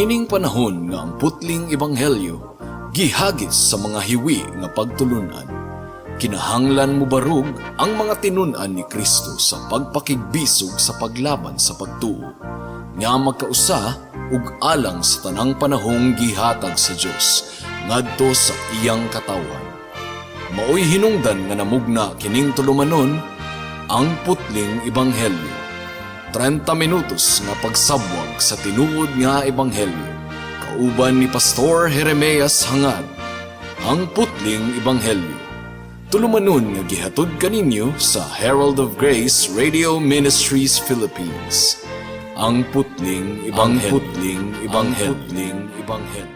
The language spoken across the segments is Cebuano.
Niining panahon nga ang putling ebanghelyo gihagis sa mga hiwi nga pagtulunan, kinahanglan mobarog ang mga tinun-an ni Kristo sa pagpakigbisog sa paglaban sa pagtuo nga magkausa ug alang sa tanang panahong gihatag sa Dios ngadto sa iyang katawhan. Maoy hinungdan nga namugna kining tulumanon, Ang Putling Ebanghelyo. 30 minutos nga pagsabwag sa tinuod nga ebanghelyo. Kauban ni Pastor Jeremias Hangad. Ang Putling Ebanghelyo. Tulumanon nga gihatod kaninyo sa Herald of Grace Radio Ministries Philippines. Ang Putling Ebanghelyo. Ang Putling Ebanghelyo. Ang Putling Ebanghelyo.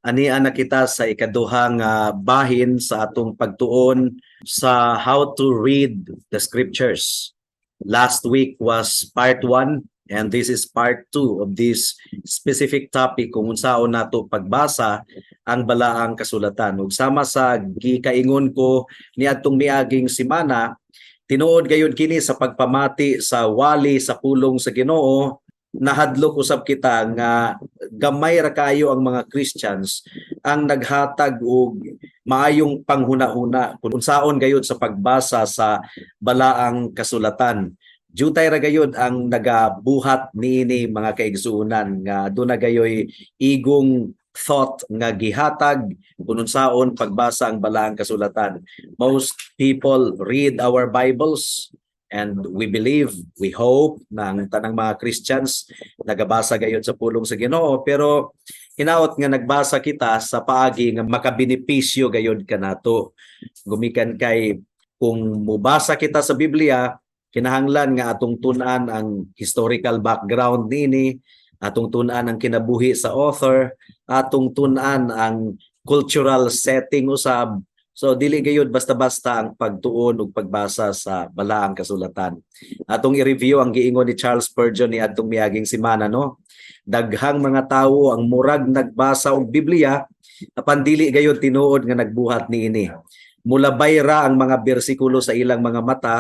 Ania na kita sa ikaduha nga bahin sa atong pagtuon sa how to read the scriptures. Last week was part 1 and this is part 2 of this specific topic kung unsaon nato pagbasa ang balaang kasulatan. Ug sama sa gikaingon ko niadtong miaging semana, tinuod gayud kini sa pagpamati sa wali sa pulong sa Ginoo, nahadlok usab kita nga gamay ra kayo ang mga Christians ang naghatag og maayong panghuna-huna kung unsaon gayud sa pagbasa sa balaang kasulatan. Jutay ra gayud ang nagabuhat niini, mga kaigsuonan, nga aduna gayoy igong thought nga gihatag kung unsaon pagbasa ang balaang kasulatan. Most people read our Bibles and we believe, we hope na ang tanang mga Christians nagabasa gayud sa pulong sa Ginoo, pero hinaot nga nagbasa kita sa paagi nga makabenepisyo gayud kanato. Gumikan kay kung mubasa kita sa Biblia, kinahanglan nga atong tun-an ang historical background niini, atong tun-an ang kinabuhi sa author, atong tun-an ang cultural setting usab. So dili gayud basta-basta ang pagtuon ug pagbasa sa balaang kasulatan. Atong i-review ang giingon ni Charles Spurgeon ni adtong miaging semana, no. Daghang mga tawo ang murag nagbasa og Biblia apan dili gayud tinuod nga nagbuhat niini. Mulabay ra ang mga bersikulo sa ilang mga mata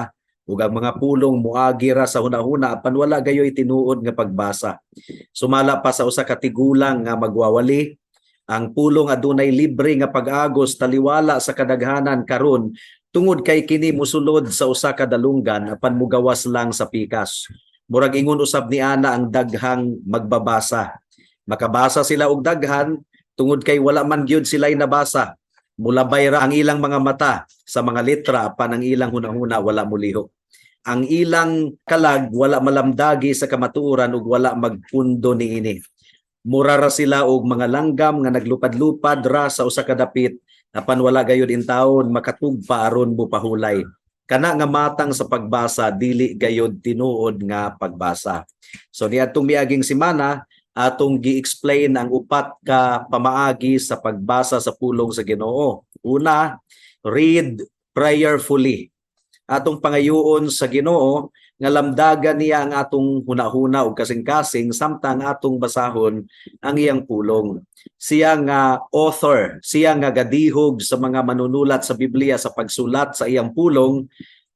ug ang mga pulong muagi ra sa hunahuna apan wala gayoy tinuod nga pagbasa. Sumala pa sa usa ka tigulang nga magwawali, ang pulong adunay libre nga pag-agos taliwala sa kadaghanan karon tungod kay kini musulod sa usa ka dalunggan apan mugawas lang sa pikas. Murag ingon usab ni ana ang daghang magbabasa. Makabasa sila og daghan tungod kay wala man gyud sila'y nabasa. Mulabay ra ang ilang mga mata sa mga letra apan ang ilang hunahuna wala mulihok. Ang ilang kalag wala malamdagi sa kamatuoran ug wala magpundo niini. Mura ra sila og mga langgam nga naglupad-lupad ra sa usa ka dapit apan wala gayud intawon makatugpa aron mopahulay. Kana nga matang sa pagbasa dili gayud tinuod nga pagbasa. So niadtong miaging semana, atong gi-explain ang upat ka pamaagi sa pagbasa sa pulong sa Ginoo. Una, read prayerfully. Atong pangayoon sa Ginoo nga lamdagan niya ang atong hunahuna ug kasing-kasing samtang atong basahon ang iyang pulong. Siya nga author, siya nga gadihog sa mga manunulat sa Biblia sa pagsulat sa iyang pulong,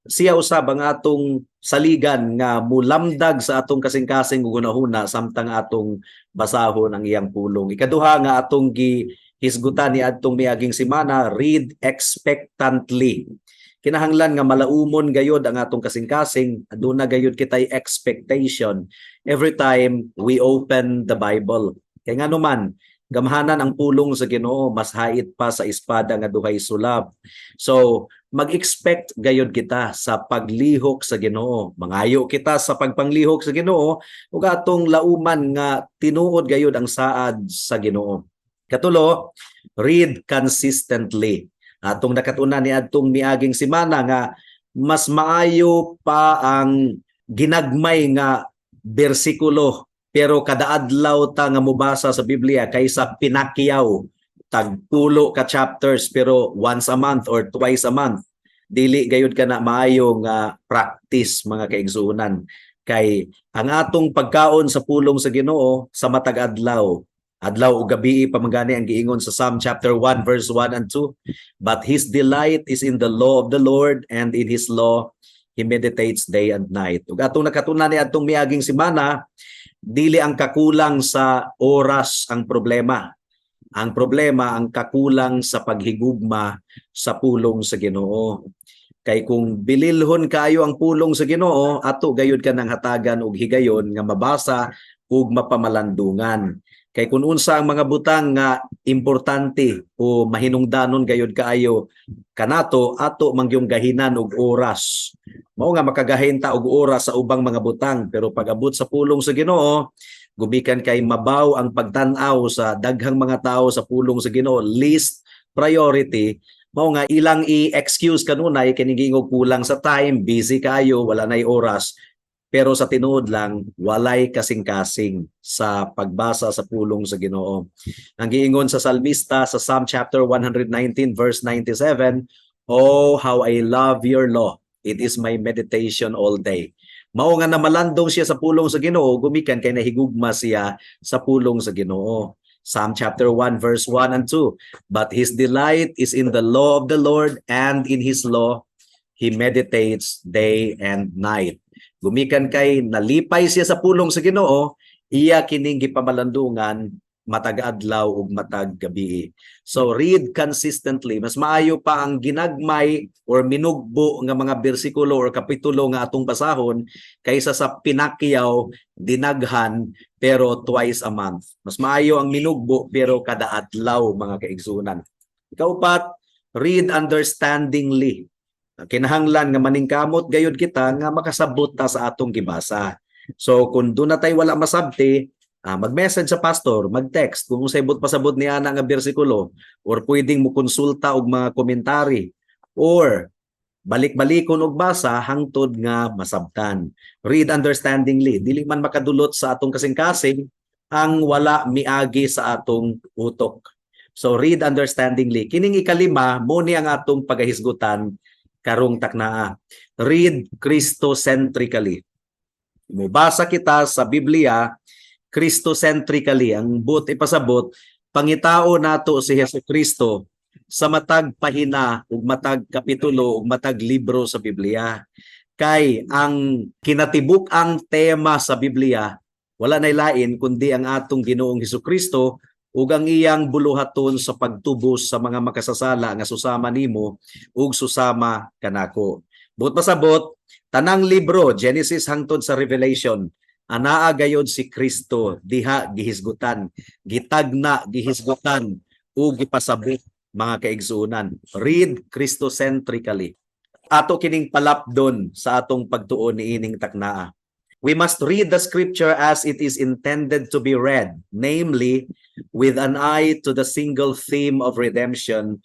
siya usab ang atong saligan nga mulamdag sa atong kasing-kasing ug hunahuna samtang atong basahon ang iyang pulong. Ikaduha nga atong gihisgutan ni adtong miaging semana, read expectantly. Kinahanglan nga malaumon gayod ang atong kasing-kasing, aduna gayod kitay expectation every time we open the Bible. Kay ngano man, gamhanan ang pulong sa Ginoo, mas hait pa sa espada nga duhay sulab. So mag-expect gayod kita sa paglihok sa Ginoo. Mangayo kita sa pagpanglihok sa Ginoo ug atong lauman nga tinuod gayod ang saad sa Ginoo. Katulo, read consistently. Atong nakatun-an ni adtong miaging semana nga mas maayo pa ang ginagmay nga bersikulo pero kada adlaw ta nga mobasa sa Biblia kaysa pinakyaw Tagtulo ka chapters pero once a month or twice a month, dili gayud kana maayo nga practice, mga kaigsuonan, kay ang atong pagkaon sa pulong sa Ginoo sa matag adlaw, adlaw ug gabi pa man gani ang giingon sa Psalm chapter 1 verse 1 and 2, "But his delight is in the law of the Lord, and in his law he meditates day and night." Ug atong nakatun-an ni atong miaging semana, dili ang kakulang sa oras ang problema. Ang problema, ang kakulang sa paghigugma sa pulong sa Ginoo. Kay kung bililhon kaayo ang pulong sa Ginoo, ato gayud ka nang hatagan og higayon nga mabasa ug mapamalandungan. Kay kung unsa ang mga butang nga importante o mahinungdanon gayud kaayo kanato, ato mangyung gahinan og oras. Mao nga makagahin ta og oras sa ubang mga butang, pero pag-abot sa pulong sa Ginoo, gumikan kay mabaw ang pagtan-aw sa daghang mga tao sa pulong sa Ginoo, least priority. Mao nga ilang i-excuse kanunay kini giingog kulang sa time, busy kayo, wala nay oras. Pero sa tinuod lang, walay kasing-kasing sa pagbasa sa pulong sa Ginoo. Ang giingon sa salmista sa Psalm chapter 119 verse 97, "Oh, how I love your law. It is my meditation all day." Mao nga namalandong siya sa pulong sa Ginoo gumikan kay nahigugma siya sa pulong sa Ginoo. Psalm chapter 1 verse 1 and 2, "But his delight is in the law of the Lord, and in his law he meditates day and night." Gumikan kay nalipay siya sa pulong sa Ginoo, iya kining gipamalandungan matag adlaw ug matag gabi. So read consistently. Mas maayo pa ang ginagmay or minugbo nga mga bersikulo or kapitulo nga atong basahon kaysa sa pinakyaw, dinaghan pero twice a month. Mas maayo ang minugbo pero kada adlaw, mga kaigsunan. Ikaupat, read understandingly. Kinahanglan nga maningkamot gayud kita nga makasabot ta sa atong gibasa. So kung duna tay wala masabti, mag-message sa pastor, mag-text kung unsay buot pasabot ni ana nga bersikulo, or pwedeng mo konsulta og mga komentary or balik-balikon og basa hangtod nga masabtan. Read understandingly. Dili man makadulot sa atong kasing-kasing ang wala miagi sa atong utok. So read understandingly. Kining ikalima, mo ni ang atong pagahisgutan karong taknaa. Read Christocentrically. Mubasa kita sa Biblia Christocentrically. Ang buot ipasabot, pangitao nato si Hesus Kristo sa matag pahina ug matag kapitulo ug matag libro sa Biblia. Kay ang kinatibuk ang tema sa Biblia, wala nay lain kundi ang atong Ginoong Hesus Kristo ug ang iyang buluhaton sa pagtubos sa mga makasasala nga susama nimo ug susama kanako. Buot pasabot, tanang libro, Genesis hangtod sa Revelation, anaa gayod si Kristo diha gihisgutan, gitagna, gihisgutan ug gipasabot, mga kaigsuonan. Read Christocentrically. Ato kining palapdon sa atong pagtuon niining taknaa. We must read the scripture as it is intended to be read, namely, with an eye to the single theme of redemption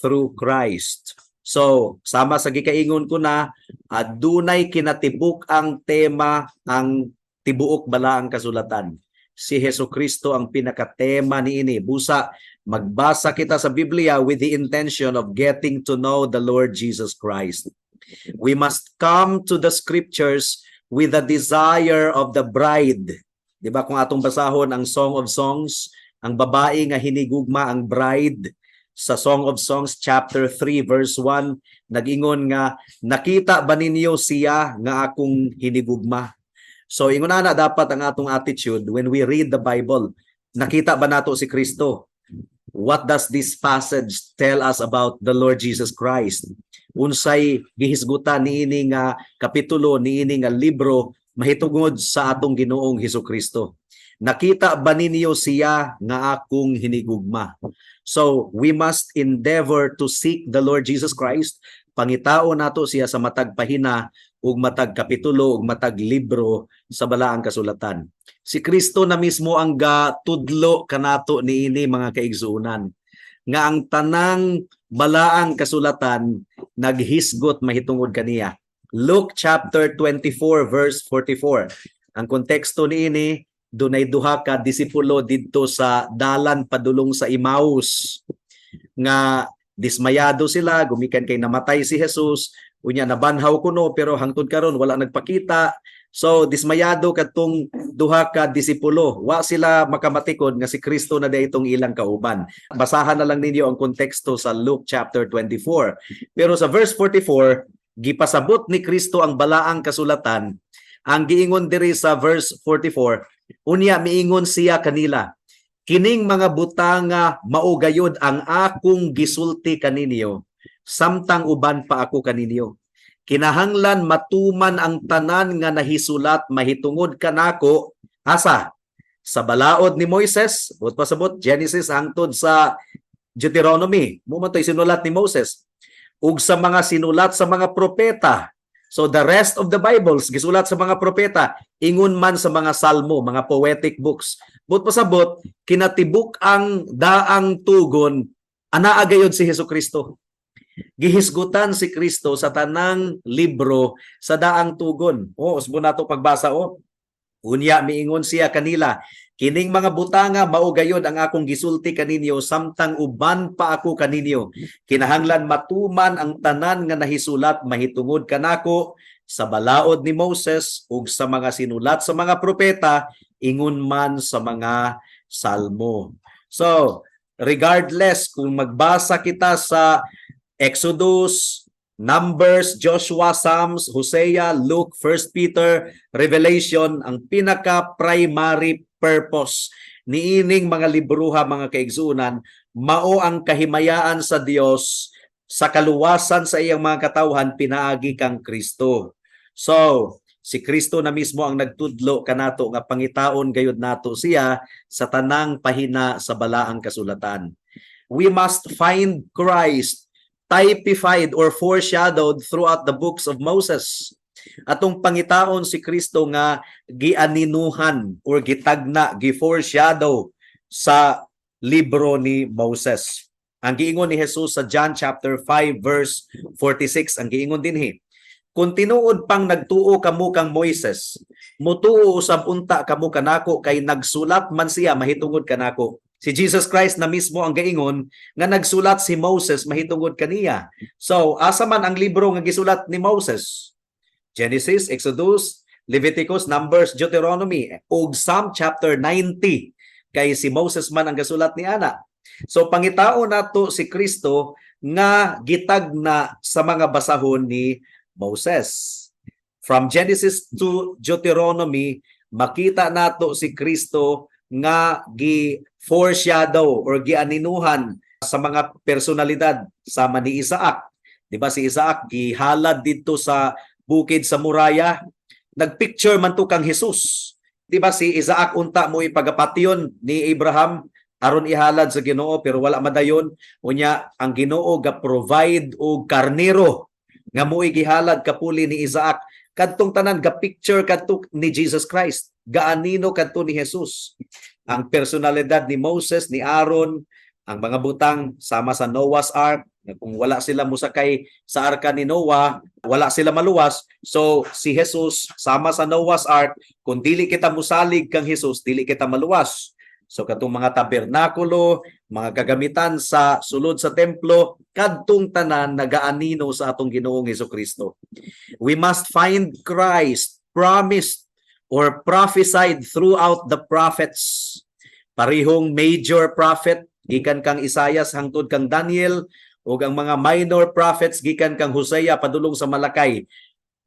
through Christ. So, sama sa gikaingon ko na, adunay kinatibuk ang tema ang tibuok balaang kasulatan. Si Hesus Kristo ang pinakatema niini. Busa magbasa kita sa Biblia with the intention of getting to know the Lord Jesus Christ. We must come to the scriptures with the desire of the bride. 'Di ba kung atong basahon ang Song of Songs, ang babae nga hinigugma, ang bride sa Song of Songs chapter 3 verse 1, nag-ingon nga, "Nakita ba ninyo siya nga akong hinigugma?" So ingon ana dapat ang atong attitude when we read the Bible. Nakita ba nato si Kristo? What does this passage tell us about the Lord Jesus Christ? Unsay gihisgutan niini nga kapitulo, niini nga libro mahitungod sa atong Ginoong Hesus Kristo? Nakita ba ninyo siya nga akong hinigugma? So we must endeavor to seek the Lord Jesus Christ. Pangitao nato siya sa matag pahina ug matag kapitulo ug matag libro sa balaang kasulatan. Si Kristo na mismo ang gatudlo kanato niini, mga kaigsuonan, nga ang tanang balaang kasulatan naghisgot mahitungod kaniya. Luke chapter 24 verse 44. Ang konteksto niini, Dunay duha ka disipulo didto sa dalan padulong sa Emmaus nga dismayado sila gumikan kay namatay si Jesus, unya nabanhaw kuno pero hangtod karon wala nagpakita. So dismayado kadtong duha ka disipulo, wa sila makamatikod nga si Kristo na diay itong ilang kauban. Basahan na lang ninyo ang konteksto sa Luke chapter 24. Pero sa verse 44, gipasabot ni Kristo ang balaang kasulatan. Ang giingon diri sa verse 44, unya miingon siya kanila, "Kining mga butanga mao gayod ang akong gisulti kaninyo samtang uban pa ako kaninyo. Kinahanglan matuman ang tanan nga nahisulat mahitungod kanako." Asa? Sa balaod ni Moises, buot pasabot Genesis hangtod sa Deuteronomy. Mao man to'y sinulat ni Moses. Ug sa mga sinulat sa mga propeta. So the rest of the Bibles gisulat sa mga propeta, ingon man sa mga salmo, mga poetic books. Buot pasabot, kinatibuk ang daang tugon, anaa gayod si Hesus Kristo. Gihisgutan si Kristo sa tanang libro sa daang tugon. O, usbo nato pagbasa o. Unya miingon siya kanila, "Kining mga butanga mao gayod ang akong gisulti kaninyo samtang uban pa ako kaninyo. Kinahanglan matuman ang tanan nga nahisulat mahitungod kanako sa balaod ni Moses ug sa mga sinulat sa mga propeta, ingon man sa mga salmo." So, regardless kung magbasa kita sa Exodus, Numbers, Joshua, Psalms, Hosea, Luke, First Peter, Revelation, ang pinaka-primary purpose niining mga libruha, mga kaigsunan, mao ang kahimayaan sa Dios sa kaluwasan sa iyang mga katawhan pinaagi kang Kristo. So, si Kristo na mismo ang nagtudlo kanato nga pangitaon gayud nato siya sa tanang pahina sa balaang kasulatan. We must find Christ typified or foreshadowed throughout the books of Moses. Atong pangitaon si Kristo nga gianinuhan or gitagna, gi-foreshadow sa libro ni Moses. Ang giingon ni Jesus sa John chapter 5 verse 46, ang giingon dinhi, "Kung tinuod pang nagtuo kamo kang Moises, mutuo usab unta kamo kanako kay nagsulat man siya mahitungod kanako." Si Jesus Christ na mismo ang gaingon nga nagsulat si Moses mahitungod kaniya. So, asa man ang libro nga gisulat ni Moses? Genesis, Exodus, Leviticus, Numbers, Deuteronomy, ug Psalm chapter 90 kay si Moses man ang gasulat ni ana. So pangitaon nato si Kristo nga gitagna sa mga basahon ni Moses. From Genesis to Deuteronomy, makita nato si Kristo nga gi foreshadow or gianinuhan sa mga personalidad sama ni Isaac. 'Di ba si Isaac gihalad didto sa bukid sa Moriah? Nagpicture man to kang Jesus. 'Di ba si Isaac unta mo ipagapatyon ni Abraham aron ihalad sa Ginoo pero wala madayon? Unya ang Ginoo ga provide og karnero nga mo'y gihalad kapuli ni Isaac. Kadtong tanan ga picture kadto ni Jesus Christ, gaanino kadto ni Jesus. Ang personalidad ni Moses, ni Aaron, ang mga butang sama sa Noah's Ark, na kung wala sila musakay sa arka ni Noah, wala sila maluwas. So si Jesus sama sa Noah's Ark, kung dili kita musalig kang Jesus, dili kita maluwas. So katong mga tabernakulo, mga kagamitan sa sulod sa templo, kadtong tanan nagaanino sa atong Ginoong Kristo. We must find Christ promised or prophesied throughout the prophets. Parihong major prophet gikan kang Isaias hangtod kang Daniel ug ang mga minor prophets gikan kang Hosea padulong sa Malakay.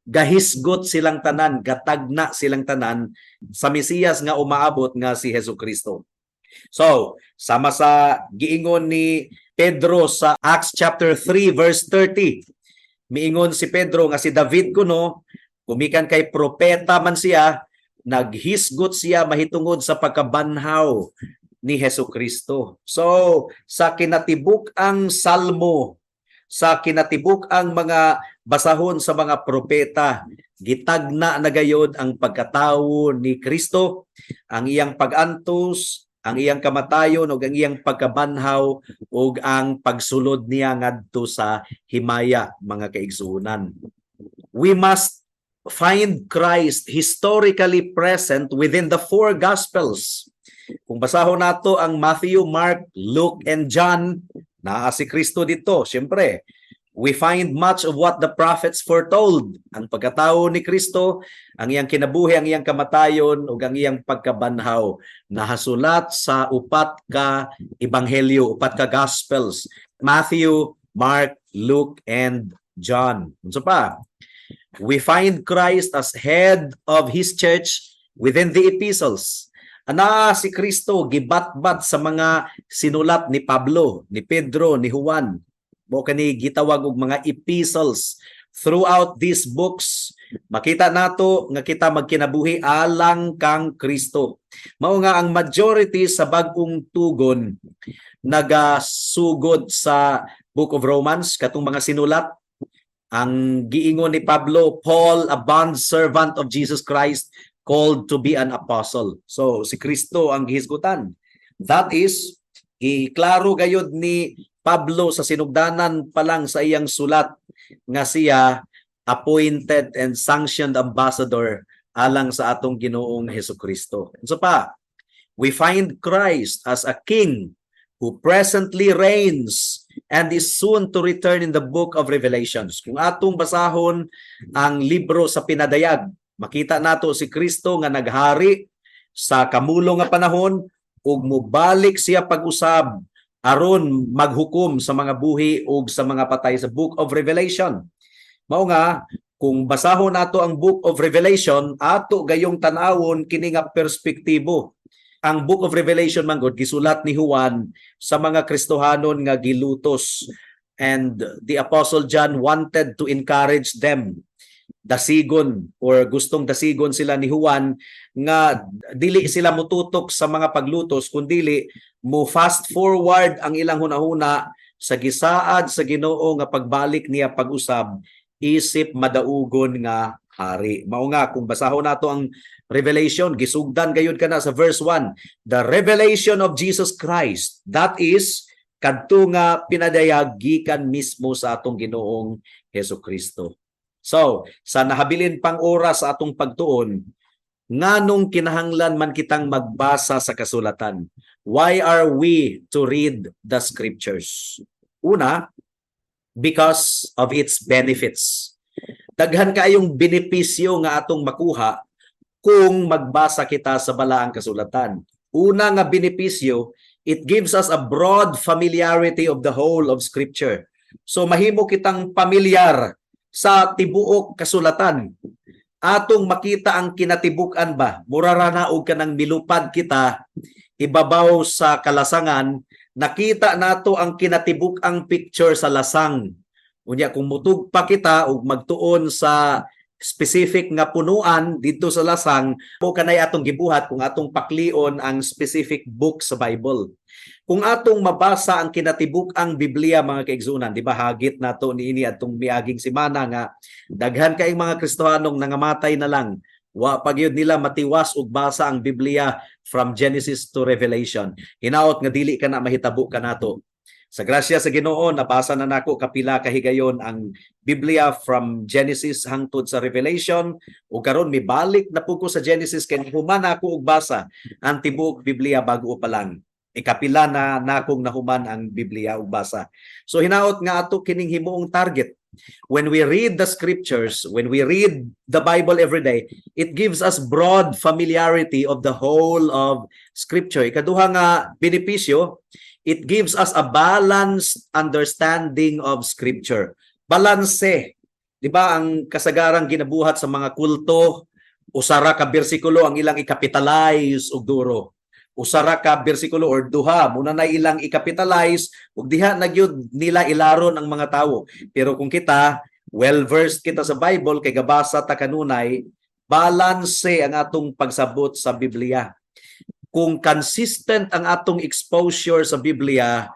Gahisgot silang tanan, gatagna silang tanan sa Mesiyas nga umaabot nga si Hesus Kristo. So, sama sa giingon ni Pedro sa Acts chapter 3 verse 30. Miingon si Pedro nga si David kuno, gumikan kay propeta man siya, naghisgot siya mahitungod sa pagkabanhaw ni Hesus Kristo. So, sa kinatibuk ang salmo, sa kinatibuk ang mga basahon sa mga propeta, gitagna na gayod ang pagkatawo ni Kristo, ang iyang pag-antos, ang iyang kamatayon ug ang iyang pagkabanhaw ug ang pagsulod niya ngadto sa himaya, mga kaigsuonan. We must Find Christ historically present within the four Gospels. Kung basahon nato ang Matthew, Mark, Luke, and John, naa si Kristo dito, siyempre. We find much of what the prophets foretold. Ang pagkatao ni Kristo, ang iyang kinabuhi, ang iyang kamatayon, ug ang iyang pagkabanhaw, nahasulat sa upat ka ebanghelyo, upat ka Gospels. Matthew, Mark, Luke, and John. Unsa pa? We find Christ as head of His church within the epistles. Ana si Kristo gibatbat sa mga sinulat ni Pablo, ni Pedro, ni Juan. Mao kani gitawag og mga epistles. Throughout these books, makita nato nga kita magkinabuhi alang kang Kristo. Mao nga ang majority sa Bag-ong Tugon nagasugod sa Book of Romans, katong mga sinulat. Ang giingon ni Pablo, "Paul, a bond servant of Jesus Christ, called to be an apostle." So si Kristo ang gihisgutan. That is, giklaro gayud ni Pablo sa sinugdanan pa lang sa iyang sulat nga siya appointed and sanctioned ambassador alang sa atong Ginoong Hesus Kristo. So pa, we find Christ as a king who presently reigns and is soon to return in the Book of Revelations. Kung atong basahon ang libro sa Pinadayag, makita nato si Kristo nga naghari sa kamulo nga panahon ug mobalik siya pag-usab aron maghukom sa mga buhi ug sa mga patay sa Book of Revelation. Mao nga kung basahon nato ang Book of Revelation, ato gayong tan-awon kini nga perspektibo. Ang Book of Revelation man gud gisulat ni Juan sa mga Kristohanon nga gilutos, and the Apostle John wanted to encourage them, dasigon or gustong dasigon sila ni Juan nga dili sila mututok sa mga paglutos kundili mo fast forward ang ilang hunahuna sa gisaad sa Ginoo nga pagbalik niya pag-usab isip madaugon nga hari. Mao nga kung basahon nato ang Revelation, gisugdan gayud kana sa verse 1, "The revelation of Jesus Christ." That is kadto nga pinadayag gikan mismo sa atong Ginoong Hesus Kristo. So, sa nahabilin pang oras sa atong pagtuon, nganong kinahanglan man kitang magbasa sa kasulatan? Why are we to read the scriptures? Una, because of its benefits. Daghan kaayong benepisyo nga atong makuha kung magbasa kita sa Balaang Kasulatan. Una nga benepisyo, it gives us a broad familiarity of the whole of Scripture. So mahimo kitang pamilyar sa tibuok kasulatan. Atong makita ang kinatibuk-an ba? Mura ra na og kanang milupad kita ibabaw sa kalasangan, nakita nato ang kinatibuk-ang picture sa lasang. Unya kung mutugpa kita ug magtuon sa specific nga punuan didto sa lasang, mao kanay atong gibuhat kung atong paklion ang specific book sa Bible. Kung atong mabasa ang kinatibuk-ang Biblia, mga kaigsunan, di ba hagit nato niini atong miaging semana nga daghan kaayong mga Kristohanong nangamatay na lang, wa pa gyud nila matiwas og basa ang Biblia from Genesis to Revelation. Hinaot nga dili kana mahitabo kanato. Sa grasya sa Ginoo, nabasa na nako kapila ka higayon ang Biblia from Genesis hangtod sa Revelation, ug karon mibalik na pud ko sa Genesis kay human ako og basa ang tibuok Biblia. Bag-o pa lang, ikapila na nakong nahuman ang Biblia ug basa. So hinaot nga ato kining himuong target. When we read the scriptures, when we read the Bible every day, it gives us broad familiarity of the whole of Scripture. Ikaduha nga benepisyo, it gives us a balanced understanding of Scripture. Balanse. 'Di ba ang kasagarang ginabuhat sa mga kulto, usara ka bersikulo ang ilang i-capitalize og duro. Usara ka bersikulo or duha muna na ilang i-capitalize ug diha na gyud nila ilaron ang mga tawo. Pero kung kita well versed kita sa Bible kay gabasa ta kanunay, balanse ang atong pagsabot sa Biblia. Kung consistent ang atong exposure sa Biblia,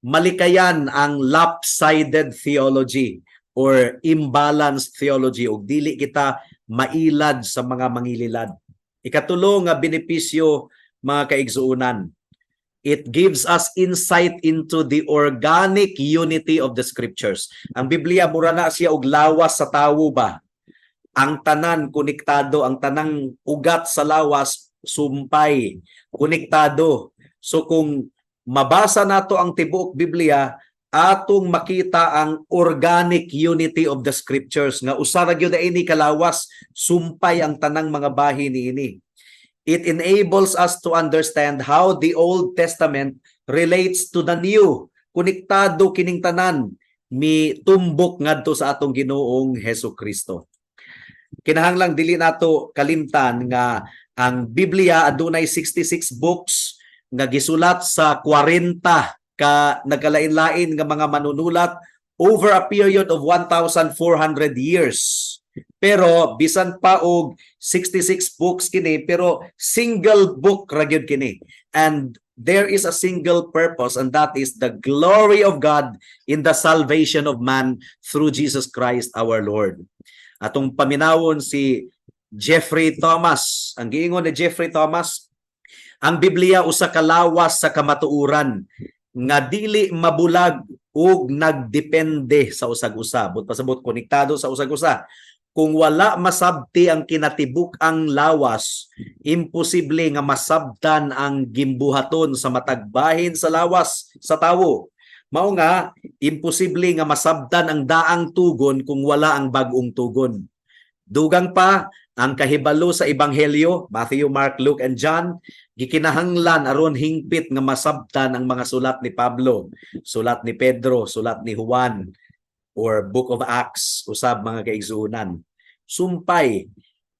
malikayan ang lopsided theology or imbalanced theology ug dili kita mailad sa mga mangililad. Ikatulo nga benepisyo, mga kaigsuonan, it gives us insight into the organic unity of the scriptures. Ang Biblia mura na siya og lawas sa tawo ba? Ang tanan konektado, ang tanang ugat sa lawas sumpay, konektado. So kung mabasa nato ang tibuok Biblia, atong makita ang organic unity of the scriptures nga usa ra gyud ini kalawas, sumpay ang tanang mga bahin niini. It enables us to understand how the Old Testament relates to the New. Konektado kining tanan, mi tumbok ngadto sa atong Ginoong Hesus Kristo. Kinahanglang dili nato kalimtan nga ang Biblia adunay 66 books nga gisulat sa 40 ka nagkalain-lain nga mga manunulat over a period of 1,400 years. Pero bisan pa og 66 books kini, pero single book ra gyud kini. And there is a single purpose, and that is the glory of God in the salvation of man through Jesus Christ our Lord. Atong paminawon si Jeffrey Thomas. Ang giingon ni Jeffrey Thomas, ang Biblia usa ka lawas sa kamatuoran nga dili mabulag ug nagdepende sa usag-usa. But pasabot, konektado sa usag-usa. Kung wala masabti ang kinatibuk-ang lawas, imposible nga masabtan ang gimbuhaton sa matag bahin sa lawas sa tawo. Mao nga imposible nga masabtan ang daang tugon kung wala ang bag-ong tugon. Dugang pa, ang kahibalo sa ebanghelyo, Matthew, Mark, Luke and John, gikinahanglan aron hingpit nga masabtan ang mga sulat ni Pablo, sulat ni Pedro, sulat ni Juan, or Book of Acts, usab, mga kaigsuonan. Sumpay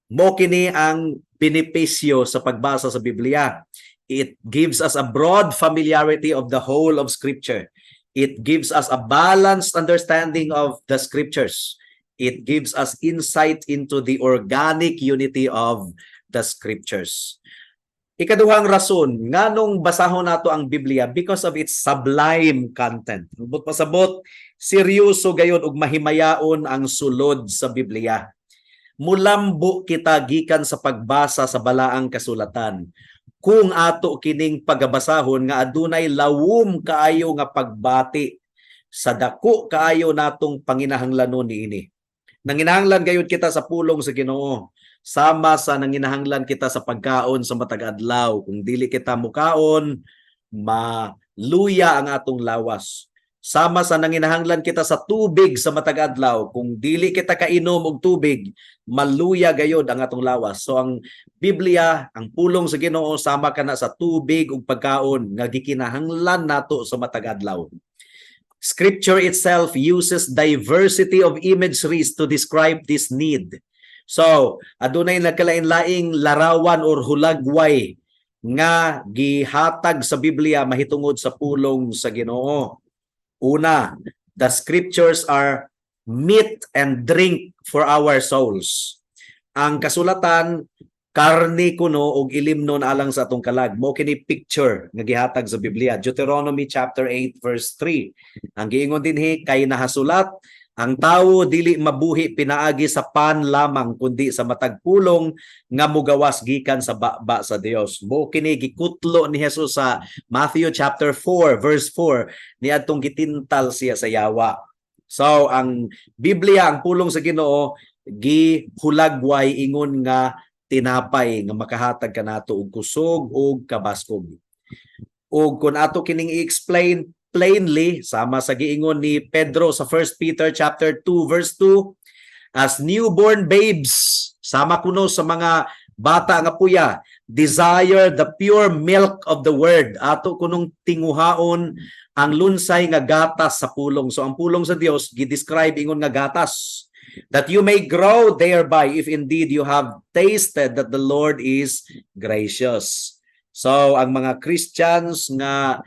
mo kini ang benepisyo sa pagbasa sa Biblia. It gives us a broad familiarity of the whole of Scripture. It gives us a balanced understanding of the Scriptures. It gives us insight into the organic unity of the Scriptures. Ikaduhang rason nganong basahon nato ang Biblia, because of its sublime content. But pasabot, seryoso gayon ug mahimayaon ang sulod sa Biblia. Mulambo kita gikan sa pagbasa sa balaang kasulatan kung ato kining pagabasahon nga adunay lawom kaayo nga pagbati sa dako kaayo natong panginahanglanon niini. Nanginahanglan gayud kita sa pulong sa Ginoo sama sa nanginahanglan kita sa pagkaon sa matag adlaw. Kung dili kita mukaon, maluya ang atong lawas. Sama sa nanginahanglan kita sa tubig sa matag adlaw, kung dili kita kainom og tubig, maluya gayod ang atong lawas. So ang Biblia, ang pulong sa Ginoo, sama kana sa tubig ug pagkaon nga gikinahanglan nato sa matag adlaw. Scripture itself uses diversity of imageries to describe this need. So, adunay nagkalain-laing larawan or hulagway nga gihatag sa Biblia mahitungod sa pulong sa Ginoo. Una, the scriptures are meat and drink for our souls. Ang kasulatan karne kuno og ilimnon alang sa atong kalag. Mo kini picture nga gihatag sa Biblia. Deuteronomy chapter 8 verse 3. Ang giingon dinhi kay nahasulat, "Ang tawo dili mabuhi pinaagi sa pan lamang kundi sa matag pulong nga mugawas gikan sa baba sa Dios." Mo kini gikutlo ni Jesus sa Matthew chapter 4 verse 4 niadtong gitintal siya sa yawa. So ang Biblia, ang pulong sa Ginoo, gihulagway ingon nga tinapay nga makahatag kanato og kusog ug kabaskog. Ug kung ato kining i-explain plainly, sama sa giingon ni Pedro sa 1 Peter chapter 2 verse 2, as newborn babes, sama kuno sa mga bata nga puya, desire the pure milk of the word. Ato kunong tinguhaon ang lunsay nga gatas sa pulong. So ang pulong sa Dios gi-describe ingon nga gatas. That you may grow thereby, if indeed you have tasted that the Lord is gracious. So ang mga Christians nga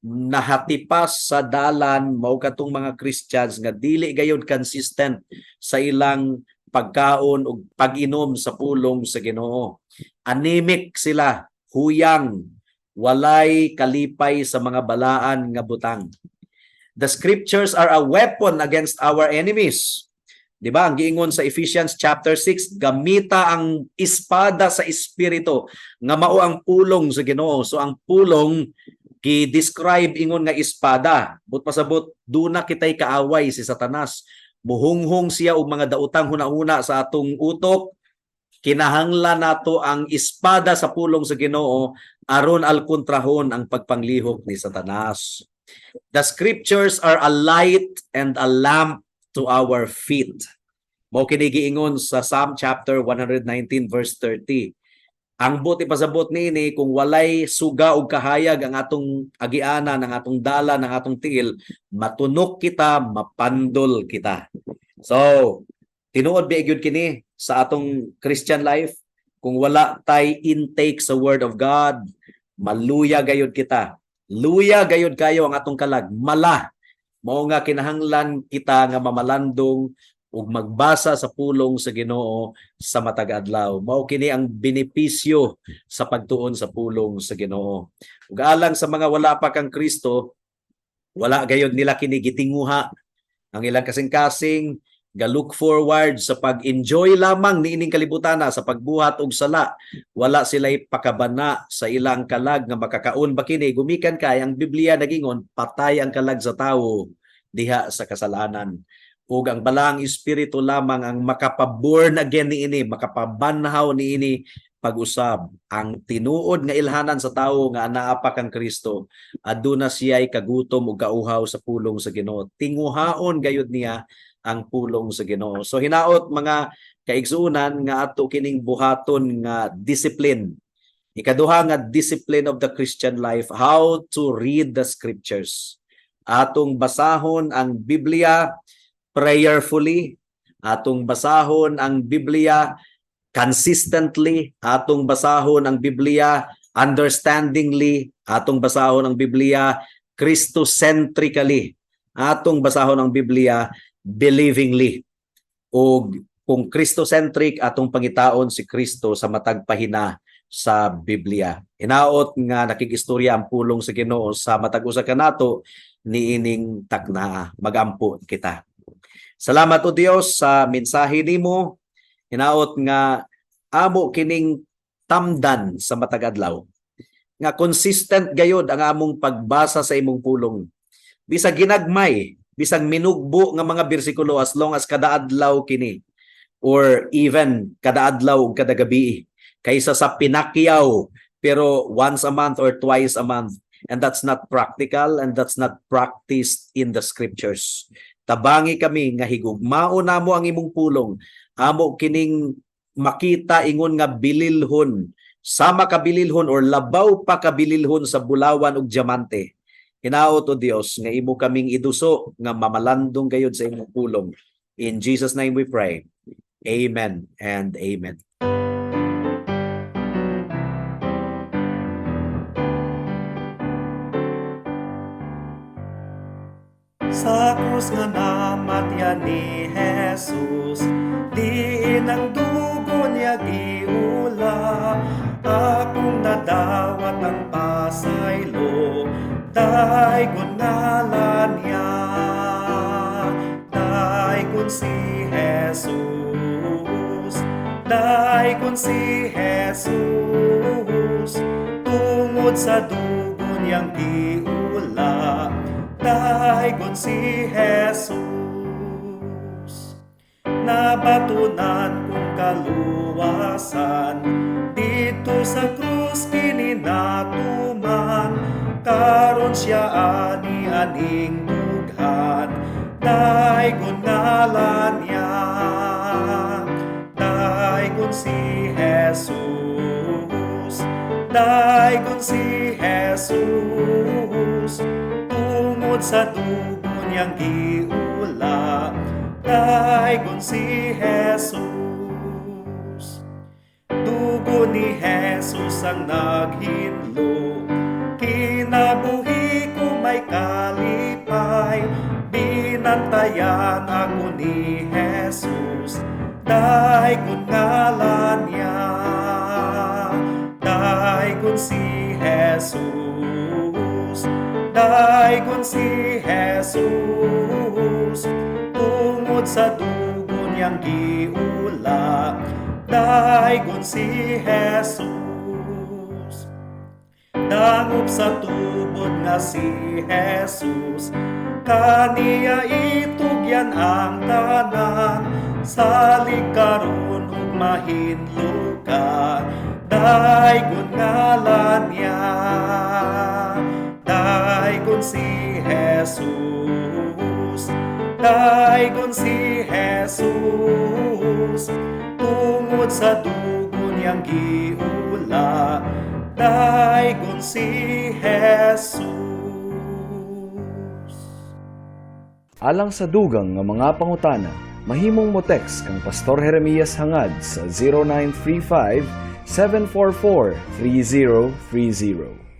nahatipas sa dalan mao katong mga Christians nga dili gayud consistent sa ilang pagkaon ug pag-inom sa pulong sa Ginoo. Anemic sila, huyang, walay kalipay sa mga balaan nga butang. The scriptures are a weapon against our enemies. 'Di ba? Ang giingon sa Ephesians chapter 6, gamita ang espada sa espiritu nga mao ang pulong sa Ginoo. So ang pulong gi-describe ingon nga espada. But pasabot, duna kitay kaaway, si Satanas. Muhunghong siya og mga daotang hunahuna sa atong utok. Kinahanglan nato ang espada sa pulong sa Ginoo aron alkontrahon ang pagpanglihok ni Satanas. The scriptures are a light and a lamp to our feet. Mao kini giingon sa Psalm chapter 119 verse 30. Ang buot ipasabot niini, kung walay suga og kahayag ang atong agianan, ang atong dala, ang atong tiil, matunok kita, mapandol kita. So, tinuod ba gyud kini sa atong Christian life? Kung wala tay intake sa Word of God, maluya gayud kita. Luya gayud kayo ang atong kalag, mala. Mao nga kinahanglan kita nga mamalandong ug magbasa sa pulong sa Ginoo sa matag adlaw. Mao kini ang benepisyo sa pagtuon sa pulong sa Ginoo. Ug alang sa mga wala pa kang Kristo, wala gayud nila kini gitinguha. Ang ilang kasing-kasing ga look forward sa pag-enjoy lamang niining kalibutana sa pagbuhat og sala. Wala sila'y pakabana sa ilang kalag nga makakaon ba kini gumikan kay ang Biblia nagingon patay ang kalag sa tawo diha sa kasalanan, ug ang Balaang Espiritu lamang ang makapa-born again niini, makapabanhaw niini pag-usab. Ang tinuod nga ilhanan sa tawo nga anaa pa kang Kristo, aduna siya'y kagutom ug kauhaw sa pulong sa Ginoo. Tinguhaon gayud niya ang pulong sa Ginoo. So hinaot, mga kaigsuonan, nga ato kining buhaton nga discipline. Ikaduha nga discipline of the Christian life, how to read the scriptures. Atong basahon ang Biblia prayerfully, atong basahon ang Biblia consistently, atong basahon ang Biblia understandingly, atong basahon ang Biblia Christocentrically, atong basahon ang Biblia believingly. O kung Christocentric, atong pangitaon si Kristo sa matag pahina sa Biblia. Hinaot nga nakig-istorya ang pulong sa Ginoo sa matag usa kanato niining taknaa. Magampo kita. Salamat, O Dios, sa mensahe nimo. Hinaot nga amo kining tamdan sa matag adlaw. Nga consistent gayod ang among pagbasa sa imong pulong. Bisag ginagmay, bisag minugbo nga mga bersikulo, as long as kada adlaw kini or even kada adlaw ug kada gabi kaysa sa pinakyaw pero once a month or twice a month, and that's not practical and that's not practiced in the scriptures. Tabangi kami nga higugmaon namo ang imong pulong, amo kining makita ingon nga bililhon, sama kabililhon or labaw pa kabililhon sa bulawan ug diamante. Hinaot, O Dios, nga imo kaming iduso nga mamalandong gayud sa imong pulong. In Jesus' name we pray. Amen and amen. Sa krus nga namatyan ni Jesus, diin ang dugo niya giula, akong nadawat ang pasaylo, daygon ngalan niya. Daygon si Jesus, daygon si Jesus, tungod sa dugo niyang giula, daygon si Jesus. Nabatunan kong kaluwasan, didto sa krus kini natuman, karon siya ani aning dughan, daygon ngalan niya. Daygon si Jesus, daygon si Jesus, tungod sa dugo niyang giula, daygon si Jesus. Dugo ni Jesus ang naghinlo, kinabuhi ko may kalipay, binantayan ako ni Jesus, daygon ngalan niya. Daygon si Jesus, daygon si Jesus, tungod sa dugo niyang giula, daygon si Jesus. Dangop sa tubod nga si Jesus, Kaniya itugyan ang tanan. Salig karon ug mahinlo ka. Daygon ngalan niya. Daygon si Jesus. Daygon si Jesus. Tungod sa dugo niyang giula. Daygon si Jesus. Alang sa dugang nga mga pangutana, mahimong mo text kang Pastor Jeremias Hangad sa 0935 744 3030.